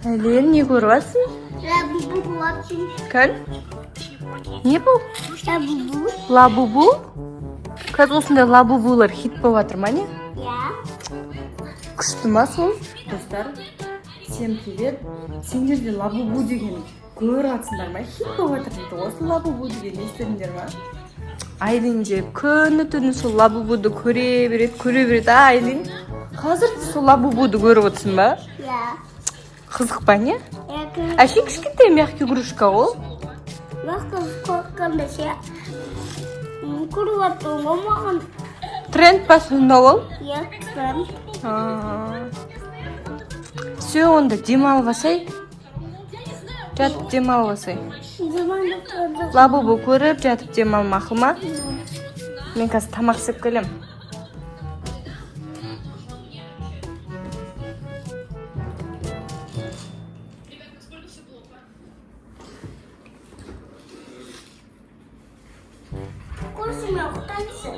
Айлин, не көріп жатсың? Лабубу көріп. Кән? Не бұл? Лабубу. Лабубу? Қазір осындай лабубулар хит болып жатыр ма, не? Иә. Күшті ма сол? Достар, всем привет. Сендер де лабубу деген көріп жатсыңдар ма? Хит болып жатыр дейді осы лабубу деген, естідіңдер ма? Айлин же күні түні сол лабубуды көре береді, көре береді. А, Айлин, қазір де сол лабубуды көріп отырсың ба? Иә. Қызық па, не? Екі. Әшейін кішкентай мягкий игрушка ғой. Маған қорыққанда ше. Көріп жатырмын ғой маған. Тренд па сонда ол? Иә, тренд. Все, онда демалып алсай. Жатып демалып алсай. Заманда тұрды. Лабубу көріп жатып демал, мақұл ма? Мен қазір тамақ істеп келемін. Көрсеме ұқтайсың.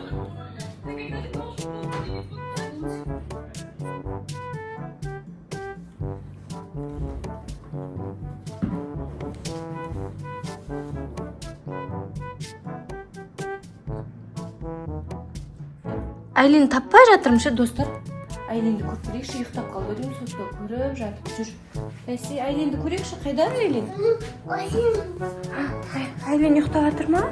Айлин таппай жатырмын ше, достар. Айлинді көріп көрейікші, ұйықтап қалды деймін, сотта көріп жатып жүр. Бәсе, Айлинді көрейікші, қайда Айлин? Айлин ұйықтап жатыр ма?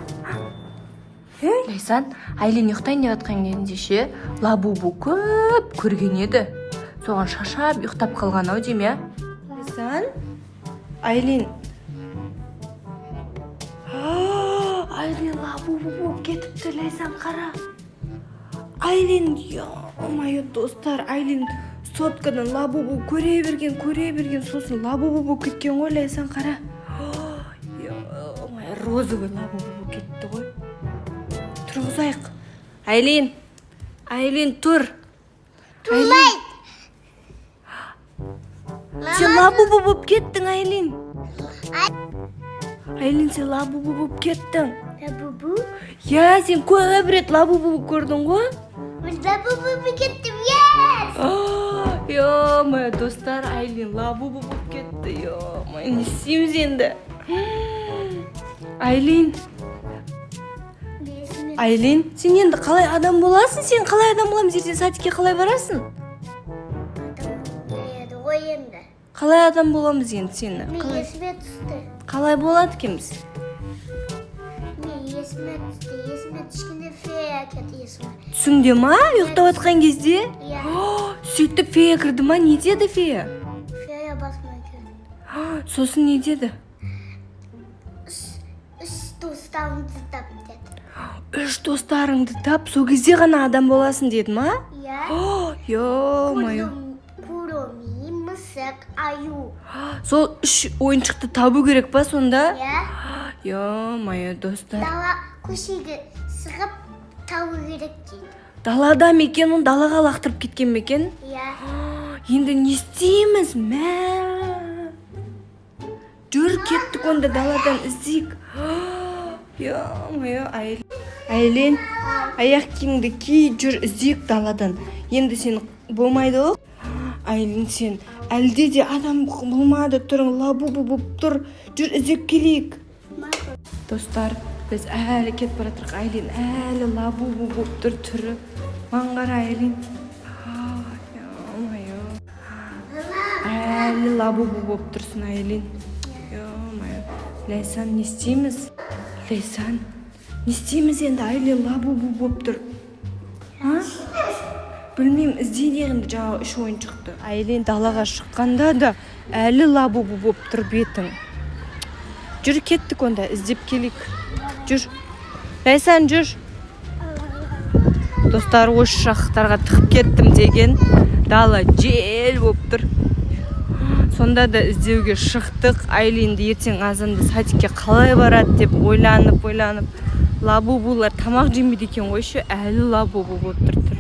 Ей, Ләйсан, Айлин ұйықтайын деп жатқан кезінде ше, лабубу көп көрген еді. Соған шаршап ұйықтап қалған ау деймін, иә? Ләйсан, Айлин. Айлин лабубу болып кетіпті, Ләйсан, қара. Айлин, ё-моё, достар, Айлин соткадан лабубу көре берген, көре берген, сосын лабубу болып кеткен ғой, Ләйсан, қара. Ё-моё, розовый лабубу болып кетті ғой. Тұрғызайық. Айлин, Айлин, тұр. Тұрмайды. Сен лабубу болып кеттің, Айлин. Айлин, сен лабубу болып кеттің. Лабубу. Иә, сен көп рет лабубу көрдің ғой. Мен лабубу болып кеттім. Yes! Ё-моё, достар, Айлин лабубу болып кетті. Ё-моё, не істейміз енді? Айлин, Айлин, сен енді қалай адам боласың? Сен қалай адам боламыз? Ертең садикке қалай барасың? Келеді ғой енді. Қалай адам боламыз енді сені? Мен Қалай, есіме түсті. қалай болады екенбіз? Мен есіме түсті. Есіме түскенде фея келді есіме. Түсіңде ма? Ұйықтап жатқан кезде? Иә. Сөйтіп фея кірді ма? Не деді фея? Фея басыма келді. Сосын не деді? Үш достарымды тап деді. Үш достарыңды тап, сол кезде ғана адам боласың деді ма? Иә. Ё-моё. Куроми, мысық, аю. Сол үш ойыншықты табу керек па сонда? Иә. Ё-моё, достар. Дала көшеге шығып табу керек дейді. Далада ма екен, оны далаға лақтырып кеткен бе екен? Иә. Енді не істейміз? Мә. Жүр, кеттік онда даладан іздейік. Ё-моё, Айлин. Айлин, аяқ киіміңді ки, жүр, іздейік даладан. Енді сен болмайды ғой. Айлин, сен әлде де адам болмады, түрің лабубу болып тұр. Жүр, іздеп келейік. Достар, біз әлі кетіп бара жатырмық. Айлин әлі лабубу болып тұр түрі. Маған қара, Айлин. Ё-моё. Әлі лабубу болып тұрсың, Айлин. Ё-моё. Ләйсан, не істейміз? Ләйсан, не істейміз енді? Айлин лабубу болып тұр. А? Білмеймін, іздейік енді жаңағы үш ойыншықты. Айлин далаға шыққанда да әлі лабубу болып тұр бетің. Жүр, кеттік онда, іздеп келейік. Жүр. Ләйсан, жүр. Достар, осы шақтарға тығып кеттім деген дала жел болып тұр. Сонда да іздеуге шықтық. Айлинді ертең азанда садикке қалай барады деп ойланып, ойланып. Лабубулар тамақ жемейді екен ғой ше, әлі лабубу болып тұр түрі.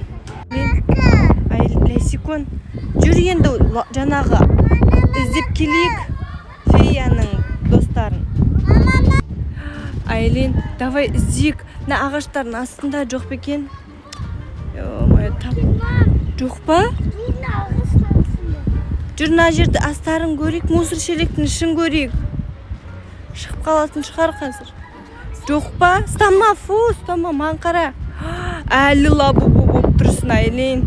Ләйсикон, жүр енді жаңағы іздеп келейік феяның достарын. Айлин, давай іздейік. Мына ағаштардың астында жоқ па екен? Ё-моё, тап. Жоқ па? Жүр, мына жерді астарын көрейік, мусор шелектің ішін көрейік. Шығып қалатын шығар қазір. Жоқ па? Ұстама, фу, ұстама, маған қара. Әлі лабубу болып тұрсың, Айлин.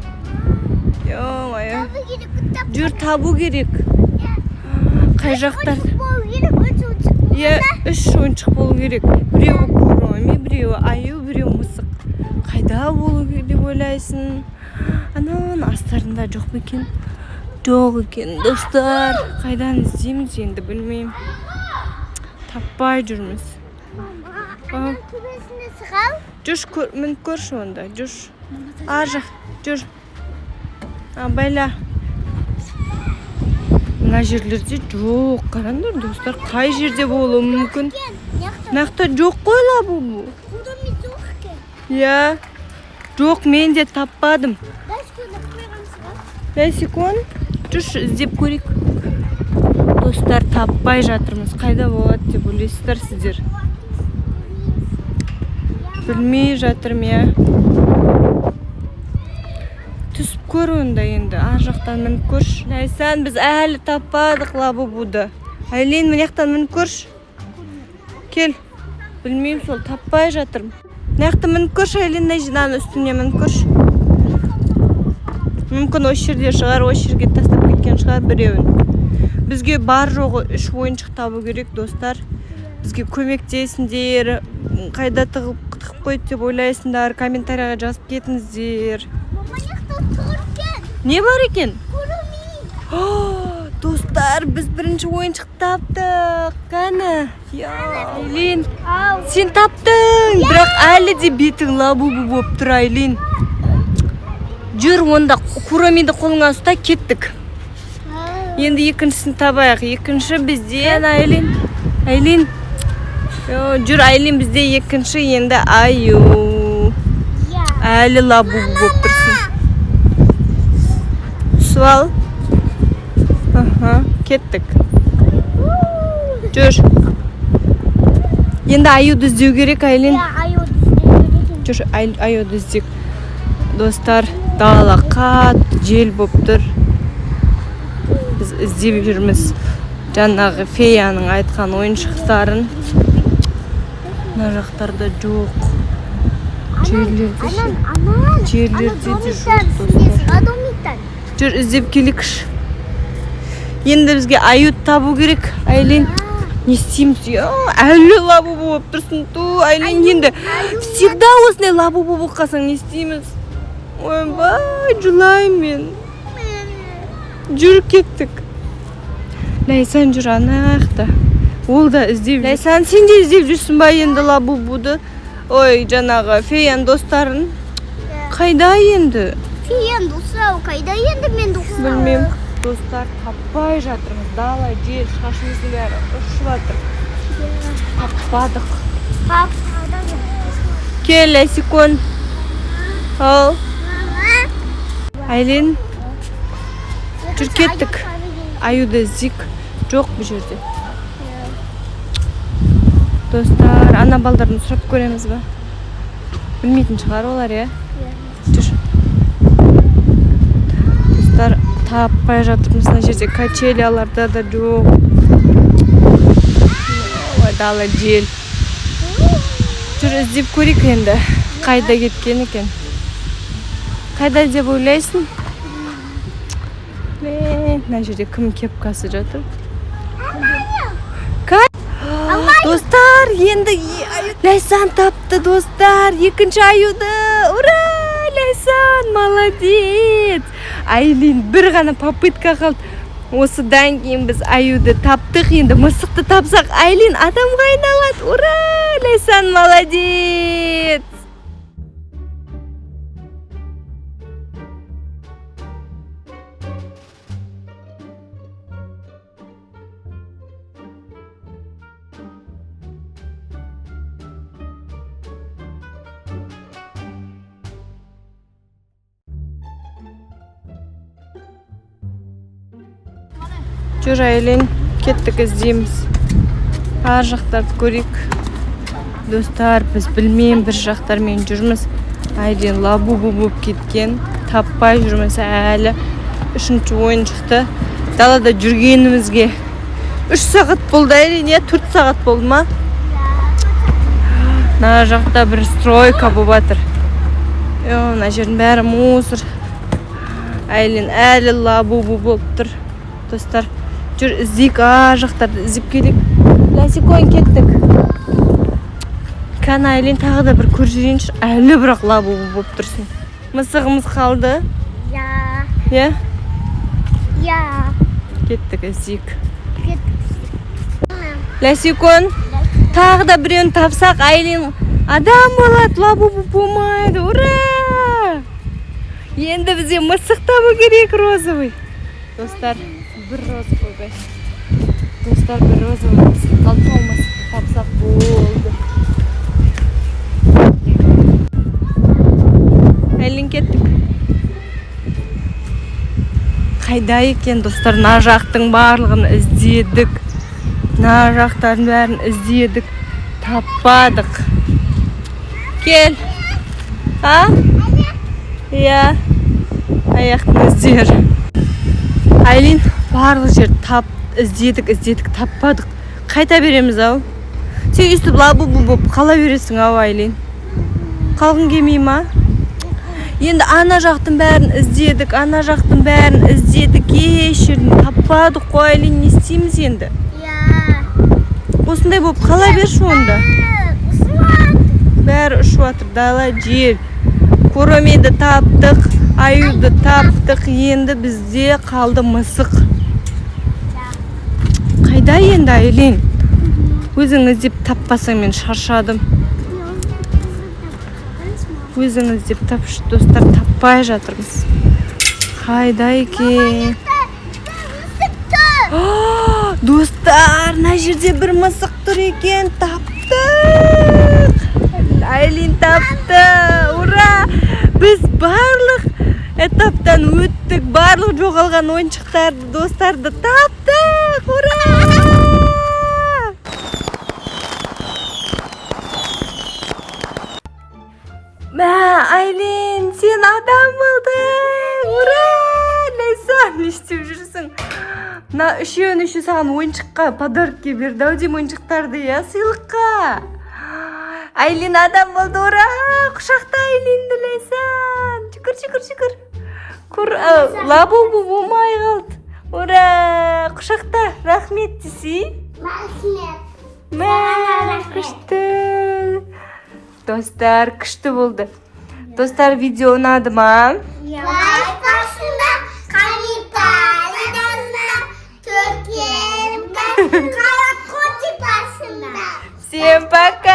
Ё-моё. Табу керек, тап. Жүр, табу керек. Қай жақтар? Ойыншық болу керек, үш ойыншық. Иә, үш ойыншық болу керек. Біреуі Куроми, біреуі аю, біреуі мысық. Қайда болу керек деп ойлайсың? Ананың астарында жоқ па екен? Жоқ екен, достар. Қайдан іздейміз енді, білмеймін. Таппай жүрміз. Мама, ананың төбесіне шығам. Жүрші, мініп көрші онда, жүрші. Ар жақ, жүр. Абайла. Мына жерлерде жоқ. Қараңдар, достар, қай жерде болуы мүмкін? Мына Мына жақта жоқ қой лабубу. Куроми жоқ екен. Иә. Жоқ, мен де таппадым. Дәшкені қойған шығар. Ләйсикон, жүрші, іздеп көрейік. Достар, таппай жатырмыз. Қайда болады деп ойлайсыздар сіздер? Білмей жатырмын, иә. Түсіп көр онда енді. Ар жақтан мініп көрші. Ләйсан, біз әлі таппадық лабубуды. Айлин, мына жақтан мініп көрші. Кел. Білмеймін, сол таппай жатырмын. Мына жақта мініп көрші, Айлин, мына мынаның үстіне мініп көрші. Мүмкін осы жерде шығар, осы жерге тастап кеткен шығар біреуін. Бізге бар жоғы үш ойыншық табу керек, достар. Бізге көмектесіңдер. Қайда тығып қойды деп ойлайсыңдар? Комментарияға жазып кетіңіздер. Мама, мына жақта тұр екен. Не бар екен? Куроми. О, достар, біз бірінші ойыншық таптық. Кәні. Айлин, Ау. сен таптың. Бірақ әлі де бетің лабубу болып тұр, Айлин. Жүр онда, Куромиді қолыңа ұста, кеттік. Енді екіншісін табайық. Екінші бізде Айлин. Айлин. Жүр, Айлин, бізде екінші енді аю. Иә. Әлі лабубу болып тұрсың. Түсіп ал. Аха, кеттік. Жүр. Енді аюды іздеу керек, Айлин. Иә, аюды іздеу керек. Жүр, аюды іздейік. Достар, дала қатты жел болып тұр. Біз іздеп жүрміз жаңағы феяның айтқан ойыншықтарын. Мына жақтарда жоқ. Жерлерде ше? Анан, анан. Жерлерде де жоқ, Ана достар. домиктан. Жүр, іздеп келейікші. Енді бізге аю табу керек, Айлин. Не істейміз? Я, әлі лабубу болып тұрсың, ту, Айлин, енді всегда осындай лабубу болып қалсаң не істейміз? Ойбай, жылаймын мен. Жүр, кеттік. Ләйсан жүр ана жақта. Ол да іздеп жүр. Ләйсан, сен де іздеп жүрсің ба енді лабубуды? Ой, жаңағы феяның достарын. Қайда енді? Феяның достары қайда енді, мен достарым? Білмеймін. Достар, таппай жатырмыз. Дала жел, шашымыздың бәрі ұшып жатыр. Таппадық. Таппадық. Кел, Әсикон. Ал. Айлин, жүр, кеттік. Аюды іздейік. Жоқ бұл жерде. Достар, ана балдардан сұрап көреміз ба? Білмейтін шығар олар, иә? Жүр. Достар, таппай жатырмыз. Мына жерде качеляларда да жоқ. Ой, дала жел. Жүр, іздеп көрейік енді. Қайда кеткен екен? Қайда деп ойлайсың? Мына жерде кім кепкасы жатыр? Достар, енді Ләйсан тапты, достар. Екінші аюды. Ура! Ләйсан, молодец! Айлин, бір ғана попытка қалды. Осыдан кейін біз аюды таптық. Енді мысықты тапсақ, Айлин адамға айналады. Ура! Ләйсан, молодец! Жүр, Айлин, кеттік, іздейміз. Ар жақтарды көрейік. Достар, біз білмеймін, бір жақтармен жүрміз. Айлин лабубу болып кеткен. Таппай жүрміз әлі. Үшінші ойыншықты. Далада жүргенімізге 3 сағат болды, Айлин, иә? 4 сағат болды ма? Мына жақта бір стройка болып жатыр. Мына жердің бәрі мусор. Айлин әлі лабубу болып тұр. Достар, жүр іздейік, ар жақтарды іздеп келейік. Ләсикон, кеттік. Кәне, Айлин, тағы да бір көріп жіберейінші. Әлі бірақ лабубу болып тұрсың. Мысығымыз қалды. Иә. Иә? Иә. Кеттік, іздейік. Кеттік. Ләсикон, тағы да біреуін тапсақ, Айлин адам болады, лабубу болмайды. Ура! Енді бізге мысық табу керек, розовый. Достар, бір розовый. Достар, бір розовый мысық қалды, сол мысықты тапсақ болды. Айлин, кеттік. Қайда екен, достар? Мына жақтың барлығын іздедік. Мына жақтардың бәрін іздедік. Таппадық. Кел. А? Иә. Аяқтың іздері. Айлин, барлық жерді тап, іздедік, іздедік, таппадық. Қайта береміз ау. Сен өйстіп лабубу болып қала бересің ау, Айлин. Қалғың келмей ма? Енді ана жақтың бәрін іздедік, ана жақтың бәрін іздедік, еш жерден таппадық қой, Айлин, не істейміз енді? Иә. Осындай болып қала берші онда. Бәрі ұшып жатыр, дала жел. Коромеді таптық, аюды таптық, енді бізде қалды мысық. Қайда енді, Айлин? Өзің іздеп таппасаң, мен шаршадым. Өзің іздеп тапшы, достар, таппай жатырмыз. Қайда екен? Достар, мына жерде бір мысық тұр екен, таптық. Айлин тапты. Ура! Біз барлық этаптан өттік, барлық жоғалған ойыншықтарды, достарды таптық. Ура! Мә, Айлин, сен адам болдың. Ура! Ләйсан, не істеп жүрсің? Мына үшеуін үшеу саған ойыншыққа подарок ке берді ау деймін, ойыншықтарды, иә, сыйлыққа. Айлин адам болды, ура! Құшақта Айлинді, Ләйсан. Жүгір, жүгір, жүгір. Лабубу болмай қалды. Ура! Құшақта, рахмет десей. Рахмет. Мә, күшті. Достар, күшті болды. Достар, видео ұнады ма? Лайк басыңдар, комментарий жазыңдар, тіркеліп, колокольчик басыңдар. Всем пока!